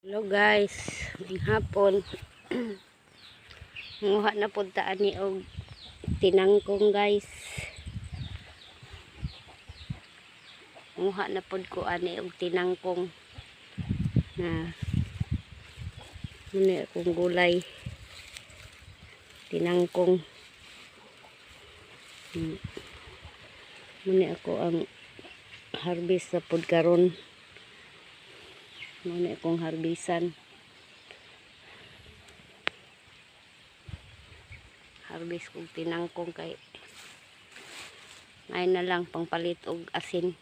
Hello guys, maayong hapon. Manguha na pud ta ani og tinangkong, guys. Manguha na pud ko ani og tinangkong na muna akong gulay. Tinangkong. Muna ako ang harvest sa pud karon. Muna akong harvestan. Harvest kog tinangkong kay ngayon na lang pangpalit og asin.